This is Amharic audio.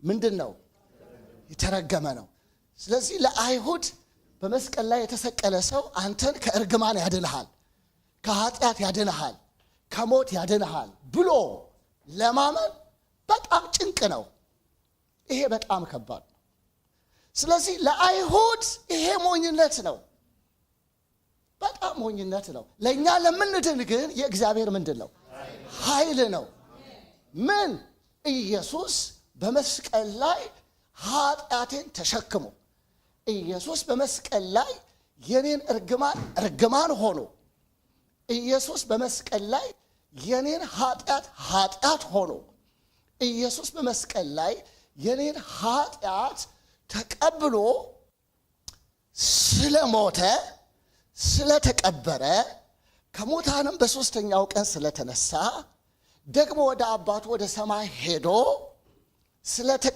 ምንድን ነው? የተረገመ ነው። ስለዚህ ለአይሁድ በመስቀል ላይ የተሰቀለ ሰው አንተን ከእርግማን ያድንሃል፣ ከኃጢአት ያድንሃል፣ ከሞት ያድንሃል ብሎ ለማመን በጣም ጭንቅ ነው። ይሄ በጣም ከባድ ነው። ስለዚህ ለአይሁድ ይሄ ሞኝነት ነው፣ በጣም ሞኝነት ነው። ለእኛ ለምንድን ግን የእግዚአብሔር ምንድን ነው? ኃይል ነው። ምን? ኢየሱስ በመስቀል ላይ ኃጢአቴን ተሸክሞ፣ ኢየሱስ በመስቀል ላይ የኔን እርግማን እርግማን ሆኖ፣ ኢየሱስ በመስቀል ላይ የኔን ኃጢአት ኃጢአት ሆኖ፣ ኢየሱስ በመስቀል ላይ የኔን ኃጢአት ተቀብሎ ስለሞተ፣ ስለተቀበረ፣ ከሙታንም በሦስተኛው ቀን ስለተነሳ፣ ደግሞ ወደ አባቱ ወደ ሰማይ ሄዶ ስለተቀመጠ